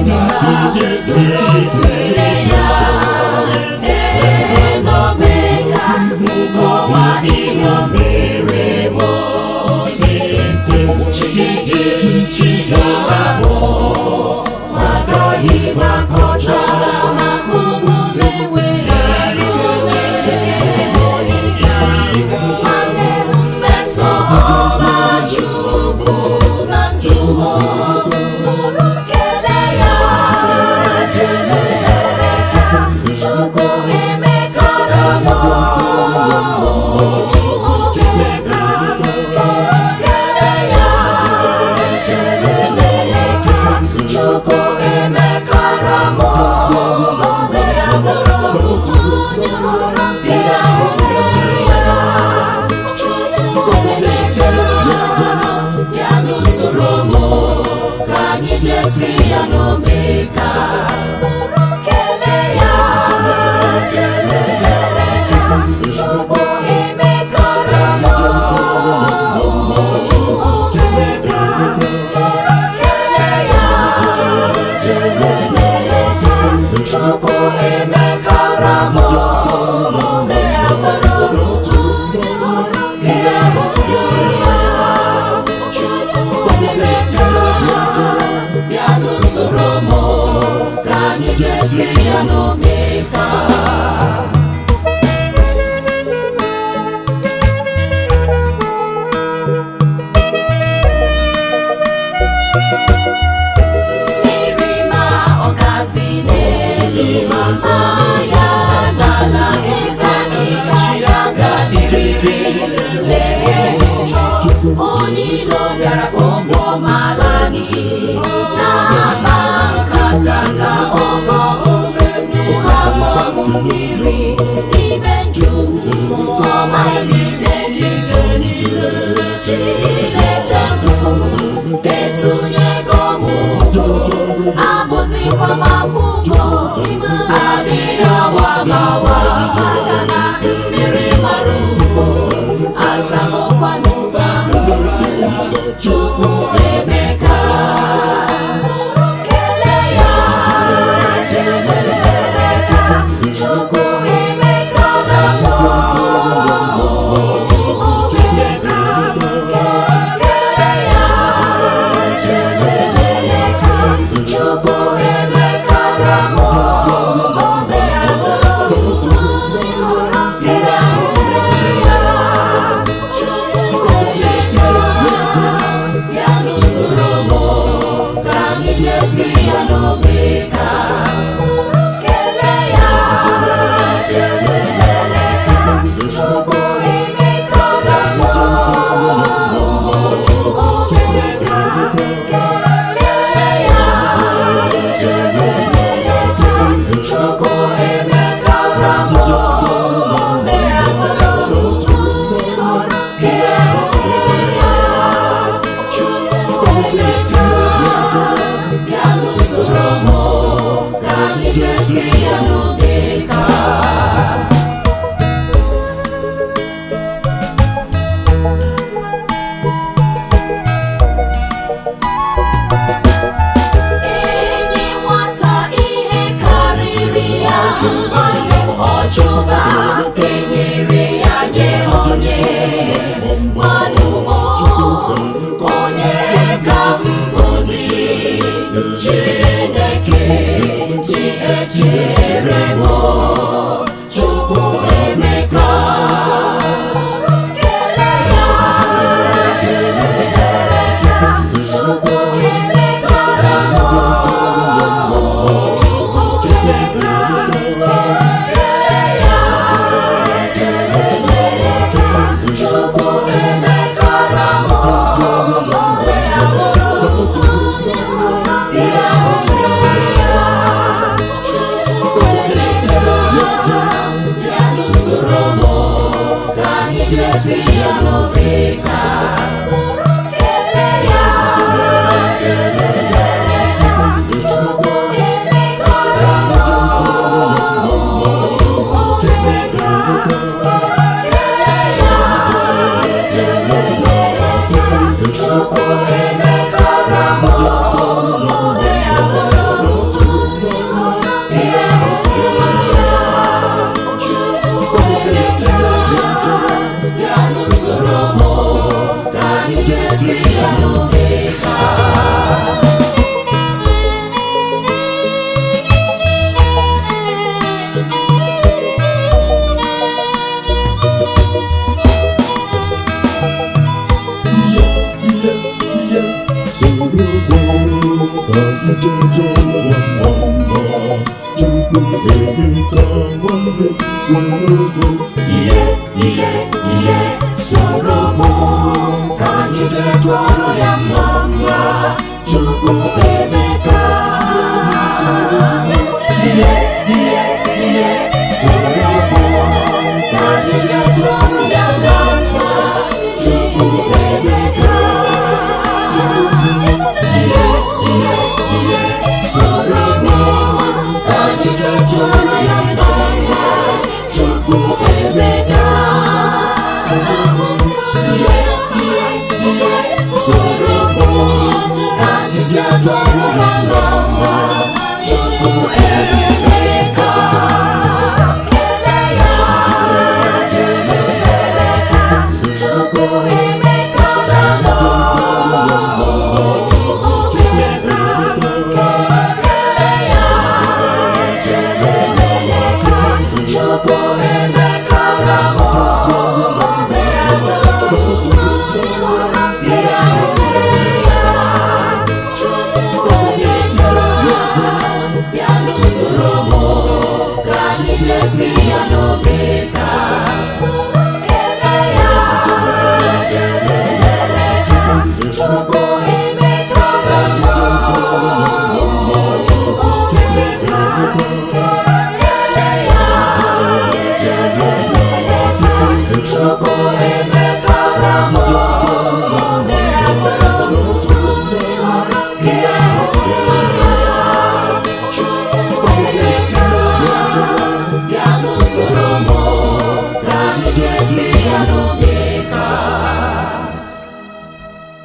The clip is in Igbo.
Emeka, soro kelee ya. Ee, n'Omeka, nkọwa ihe o mere m. Chijiji chiga abụọ agaghị m akọcha maka ụmụ na-enweghị nwanne. Mmeso ọma Chukwu na ndụ m, soro kelee ya, Emeka, Chukwu emekara m. Chukwu emeka, soro kelee ya, Emeka, Chukwu emekara m. Onye soro ya, Chukwu emeka, bịa n'usoro m ka anyị jesi ya n'omeka. Soro kelee ya, Emeka, Chukwu emekara m. Chukwu emeka, soro kelee ya, Emeka, Chukwu emekara m. Soro kelee ya, Chukwu emeka, bịa n'usoro m ka anyị jesi ya n'omeka. Mmiri ma ọgazi n'elu ma ya n'ala, eze ịga ya ga-adịrịrị. Lee, onye ilo bịara ka ụgbọ mala n'iyi, na-akpa nkata ka ọgbọ n'ụwa mmiri n'ime nju ọma ji Chineke ndụ etunyego m, abụzikwa m akwụkwọ adịghị awa mawa, maka na mmiri mara ugbo azalụkwa n'ụba. Chukwu emeka, soro kelee ya, Emeka, Chukwu emeka na Chukwu emeka, soro kelee ya, Emeka, Chukwu emeka na soro kelee ya, Chukwu emeka, bịa n'usoro m ka anyị jesi ya n'omeka. Soro kelee ya, Emeka, Chukwu emeka na Chukwu emeka, soro kelee ya, Emeka, Chukwu emeka na soro kelee ya, Chukwu emeka, bịa n'usoro m ka anyị jesi ya n'omeka. Enyi nwata ihe karịrị ya, nwanne ọchụba enyere ya nye onye nwanụmọ. Onye ka mbozi Chineke ji echere m? Chukwu emeka, soro kelee ya, Emeka, Chukwu emeka na Chukwu emeka, soro kelee ya, Emeka, Chukwu emeka na Chukwu emeka, jee tụọrọ ya mma mma. Chukwu emeka, nwanne m, soro m. Ihe, ihe, ihe, soro m ka anyị jee tụọrọ ya mma mma. Chukwu emeka. Ihe, ihe, ihe, soro m ka anyị jee tụọrọ ya mma mma. Chukwu emeka. Ihe, ihe, ihe, soro m ka anyị jee tụọrọ ya mma mma. Chukwu emeka. Ihe, ihe, ihe, soro m ka anyị jee tụọrọ ya mma mma. Chukwu emeka.